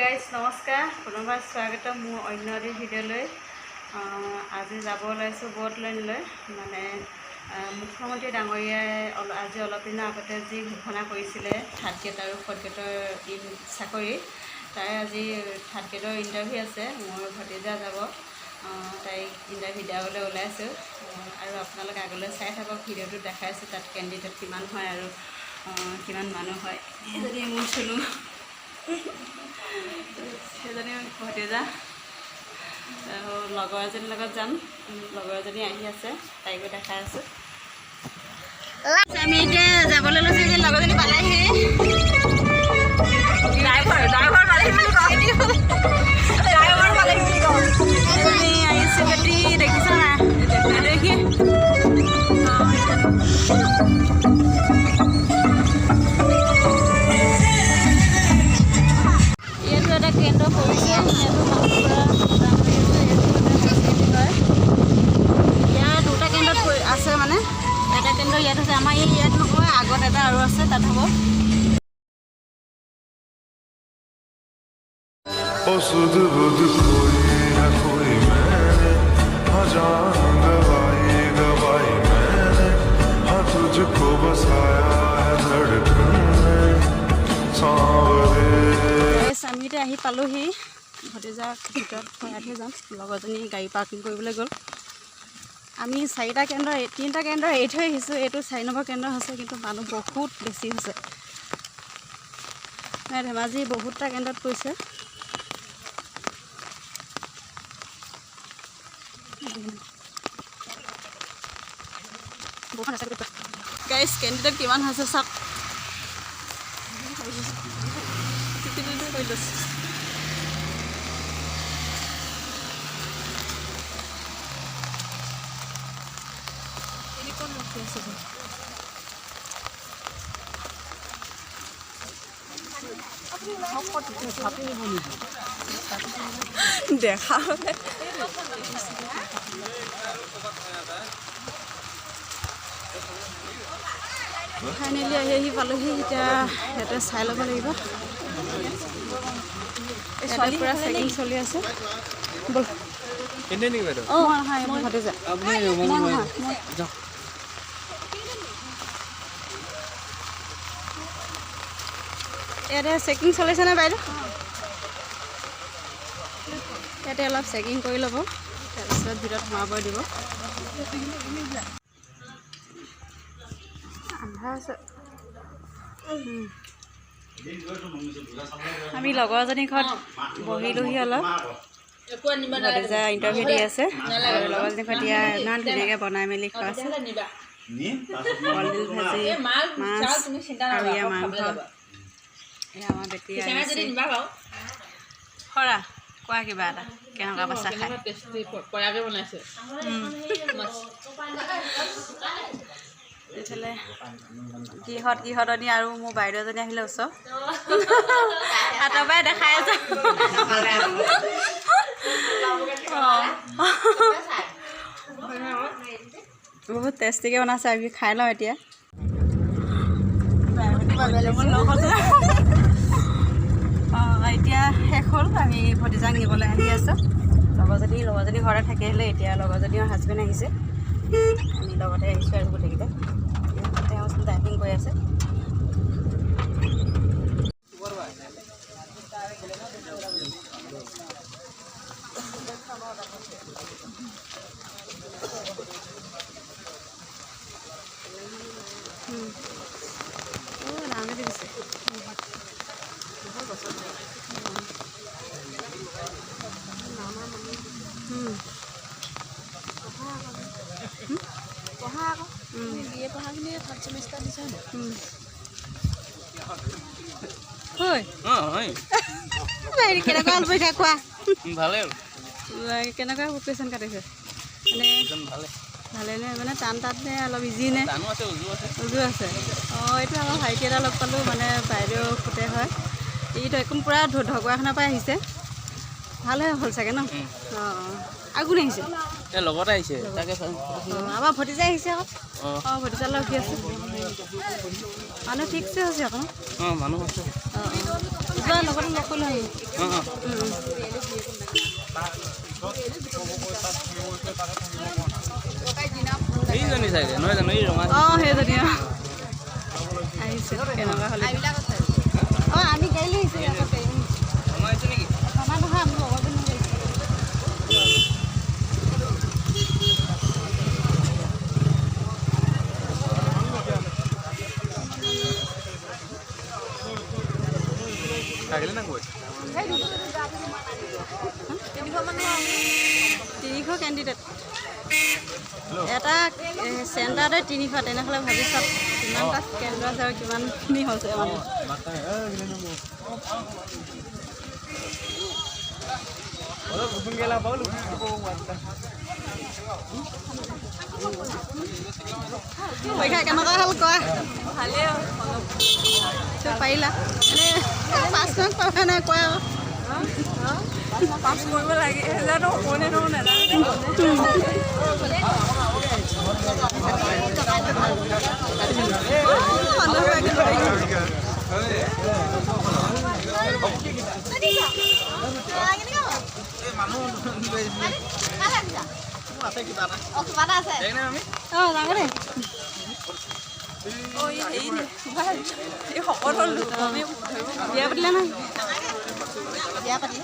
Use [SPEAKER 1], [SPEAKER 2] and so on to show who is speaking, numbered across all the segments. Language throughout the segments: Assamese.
[SPEAKER 1] গাইজ, নমস্কাৰ। পুনৰবাৰ স্বাগতম মোৰ অন্য এটি ভিডিঅ'লৈ। আজি যাব ওলাইছোঁ বৰদলনিলৈ। মানে মুখ্যমন্ত্ৰী ডাঙৰীয়াই আজি অলপ দিনৰ আগতে যি ঘোষণা কৰিছিলে থাৰ্ড গ্ৰেড আৰু ফ'ৰ্থ গ্ৰেডৰ ইন চাকৰি, তাৰে আজি থাৰ্ড গ্ৰেডৰ ইণ্টাৰভিউ আছে। মোৰ ভতিজা যাব, তাইক ইণ্টাৰভিউ দিয়াবলৈ ওলাইছোঁ। আৰু আপোনালোকে আগলৈ চাই থাকক, ভিডিঅ'টো দেখাইছোঁ তাত কেণ্ডিডেট কিমান হয় আৰু কিমান মানুহ হয়। এইজনী মোৰ চুনু, সেইজনী ভতিজা আৰু লগৰ এজনীৰ লগত যাম। লগৰ এজনী আহি আছে, তাইকো দেখাই আছোঁ। আমি এতিয়া যাবলৈ লৈছোঁ যে লগৰজনী পালেহি। ড্ৰাইভাৰ ড্ৰাইভাৰ পালেহি বুলি কওঁ, ড্ৰাইভাৰ পালেহি বুলি কওঁ। এজনী আহিছে, বেটি দেখিছা নাই? দেখি। অঁ, ইয়াতো এটা কেন্দ্ৰ পৰিছে। ইয়াতো মানুহ পুৰা জাম লাগি আছে। ইয়াতো এটা হাই হয়। ইয়াৰ দুটা কেন্দ্ৰত আছে, মানে এটা কেন্দ্ৰ ইয়াত আছে, আমাৰ এই ইয়াত নহয়, আগত এটা আৰু আছে, তাত হ'ব।
[SPEAKER 2] ओ सुध बुध खोई है खोई मैंने, हाँ जान गवाई गवाई मैंने, हाँ तुझको बसाया है धड़कन में सांवरे।
[SPEAKER 1] গাইছ, আমি এতিয়া আহি পালোহি। ভতিজাক ভিতৰত সোমাই থৈ যাম। লগৰজনী গাড়ী পাৰ্কিং কৰিবলৈ গ'ল। আমি চাৰিটা কেন্দ্ৰ, তিনিটা কেন্দ্ৰ এৰি থৈ আহিছোঁ। এইটো 4 নম্বৰ কেন্দ্ৰ হৈছে, কিন্তু মানুহ বহুত বেছি হৈছে। মানে ধেমাজি বহুতটা কেন্দ্ৰত পৰিছে। গাইছ, কেণ্ডিডেট কিমান হৈছে চাওক। কৰি লৈছোঁ। ৰখি আছে? দেখা। ফাইনেলি আহি আহি পালোহি। এতিয়া ইয়াতে চাই ল'ব লাগিব। ইয়াতে পূৰা চেকিং চলি আছে। ব'ল।
[SPEAKER 3] এনে নেকি বাইদেউ?
[SPEAKER 1] অঁ, নহয়, মোৰ ভতিজা।
[SPEAKER 3] আপুনি?
[SPEAKER 1] মই নহয় মই।
[SPEAKER 3] যাওক।
[SPEAKER 1] ইয়াতে চেকিং চলিছেনে বাইদেউ? ইয়াতে অলপ চেকিং কৰি ল'ব, তাৰপিছত ভিতৰত সোমাব দিব। আন্ধাৰ আছে। আমি লগৰজনী ঘৰত বহিলোহি অলপ। ভতিজা ইণ্টাৰভিউ দি আছে আৰু লগৰজনী ঘৰত দিয়া ইমান ধুনীয়াকৈ বনাই মেলি খুৱাইছে, কলডিল ভাজি, মাছ আৰু ইয়াৰ মাংস। এয়া আমাৰ বেটি আহিছে। খৰা, কোৱা কিবা এটা, কেনেকুৱা পাইছা খাই?
[SPEAKER 4] পয়াকে বনাইছে।
[SPEAKER 1] এইফালে গৃহত গৃহতনী আৰু মোৰ বাইদেউ এজনী আহিলে ওচৰ আঁতৰ পৰাই দেখাই আছে। অঁ, বহুত টেষ্টিকৈ বনাইছে। আমি খাই লওঁ এতিয়া। অঁ, এতিয়া শেষ হ'ল। আমি ভতিজাক নিবলৈ আহি আছোঁ। লগৰজনী ঘৰতে থাকি আহিলে। এতিয়া লগৰজনীৰ হাজবেণ্ড আহিছে। আমি লগতে আহিছোঁ আৰু গোটেইকেইটা। তেওঁ ড্ৰাইভিং কৰি আছে। অঁ, ডাঙৰকৈ দিছে।
[SPEAKER 4] পঢ়া আকৌ, বি এ পঢ়াখিনি থাৰ্ড চেমিষ্টাৰ দিছে।
[SPEAKER 1] হয়।
[SPEAKER 3] অঁ, হয়।
[SPEAKER 1] হেৰি, কেনেকুৱা হ'ল পৰীক্ষা কোৱা?
[SPEAKER 3] ভালেই হ'ল।
[SPEAKER 1] কেনেকুৱা কুৱেশ্যন কাটিছে মানে?
[SPEAKER 3] একদম ভালে।
[SPEAKER 1] ভালে নে? মানে টান টান নে অলপ ইজি নে?
[SPEAKER 3] টানো আছে, উজু আছে।
[SPEAKER 1] উজু আছে। অঁ, এইটো আমাৰ ভাইটি এটা লগ পালোঁ, মানে বাইদেউ পুতেক হয়। এইটো একদম পূৰা ঢকুৱাখানাৰ পৰা আহিছে। ভালহে হ'ল চাগে ন? অঁ অঁ আৰু কোন আহিছে?
[SPEAKER 3] এই লগতে আহিছে তাকে।
[SPEAKER 1] অঁ, আমাৰ ভতিজা আহিছে আকৌ।
[SPEAKER 3] অঁ।
[SPEAKER 1] অঁ, ভতিজা ৰখি আছে। মানুহ ঠিকছে হৈছে আকৌ ন?
[SPEAKER 3] অঁ, মানুহ আছে।
[SPEAKER 1] অঁ অঁ যোৱা লগতে লগ কৰিলোঁ। অঁ, সেইজনী আহিছে। কেনেকুৱা হ'লে? অঁ, আমি গাড়ী লৈ আহিছোঁ। আমাৰ নহয়, আমি লগৰজনী আহিছোঁ। তিনিশ কেণ্ডিডেট এটা চেণ্টাৰতে 300। তেনেহ'লে ভাবি চাওক কিমানটা কেন্দ্ৰ আছে আৰু কিমানখিনি হৈছে মানুহ। পৰীক্ষা কেনেকুৱা হ'ল কোৱা?
[SPEAKER 4] ভালেই অলপ।
[SPEAKER 1] পাৰিলা? এনেই পাছ মাৰ্ক পাবা নাই কোৱা?
[SPEAKER 4] পাছ কৰিব লাগে জানো, কোনে নহয় নাজানো।
[SPEAKER 1] বিয়া পাতিলে নহয়? বিয়া পাতিলে।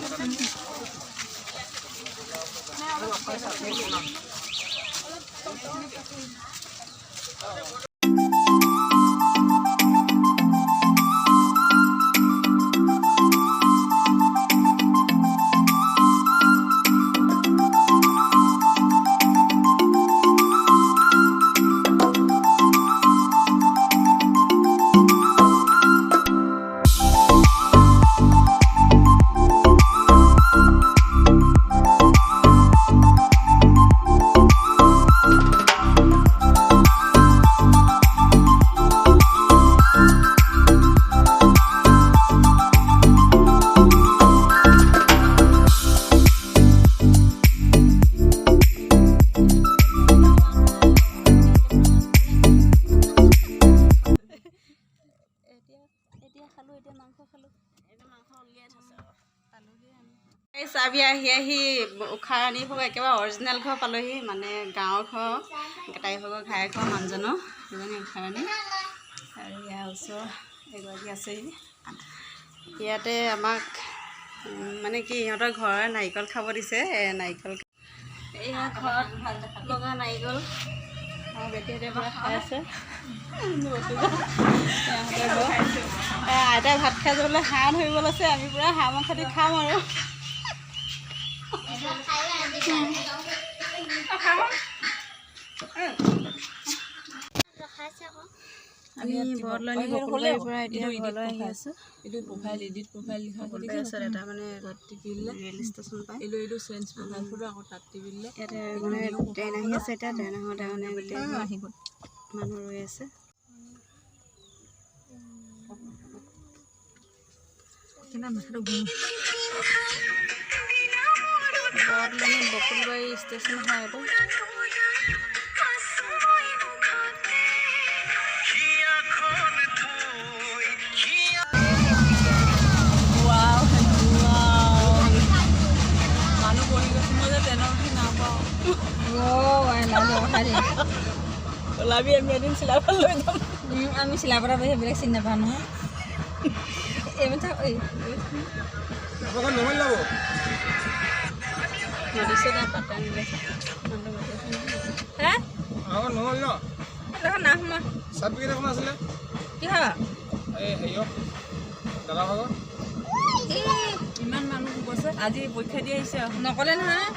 [SPEAKER 1] চাবি আহি আহি উষাৰাণী ভাগৰ একেবাৰে অৰিজিনেল ঘৰ পালোহি, মানে গাঁৱৰ ঘৰ, তাই ভাগৰ ঘাই ঘৰ মানুহজনৰ এজনী উষাৰাণী। আৰু ইয়াৰ ওচৰ এগৰাকী আছেহি। ইয়াতে আমাক মানে কি ইহঁতৰ ঘৰৰে নাৰিকল খাব দিছে। নাৰিকল এয়া ঘৰত লগা নাৰিকল আমাৰ বেটীহঁতে পুৰা খাই আছে। আইতাই ভাত খাই যাবলৈ হাঁহ ধৰিব লৈছে, আমি পুৰা হাঁহ মাংস দি খাম আৰু। আমি বৰদলনি বকুলবাৰীৰ পৰা এতিয়া ঘৰলৈ আহি আছোঁ। বকুলবাৰীৰ ওচৰত এটা মানে ৰেল ষ্টেচন পায়। ইয়াতে মানে ট্ৰেইন আহি আছে। এতিয়া ট্ৰেইন আহোঁতে মানে গোটেই মানুহ ৰৈ আছে। বৰদলনি বকুলবাৰী ষ্টেচন হয় এইটো। ওলাবি, আমি এদিন চিলাপাত লৈ যাম।
[SPEAKER 4] আমি চিলাপাতৰ সেইবিলাক চিনি নাপাওঁ নহয়। ইমান মানুহ গৈছে আজি পৰীক্ষা দি আহিছে, নকলে নহয়।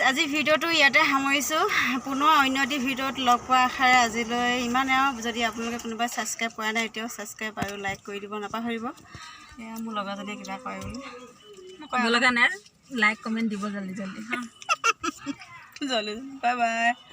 [SPEAKER 1] আজি ভিডিঅ'টো ইয়াতে সামৰিছোঁ। পুনৰ অন্য এটি ভিডিঅ'ত লগ পোৱাৰ আশাৰে আজিলৈ ইমানে আৰু। যদি আপোনালোকে কোনোবাই ছাবস্ক্ৰাইব কৰা নাই এতিয়াও ছাবস্ক্ৰাইব আৰু লাইক কৰি দিব নাপাহৰিব। এয়া মোৰ লগৰজনীয়ে কিবা কৰে বুলি
[SPEAKER 4] ক'ব লগা নাই, লাইক কমেণ্ট দিব জল্দি জল্দি।
[SPEAKER 1] জল্দি। Bye bye.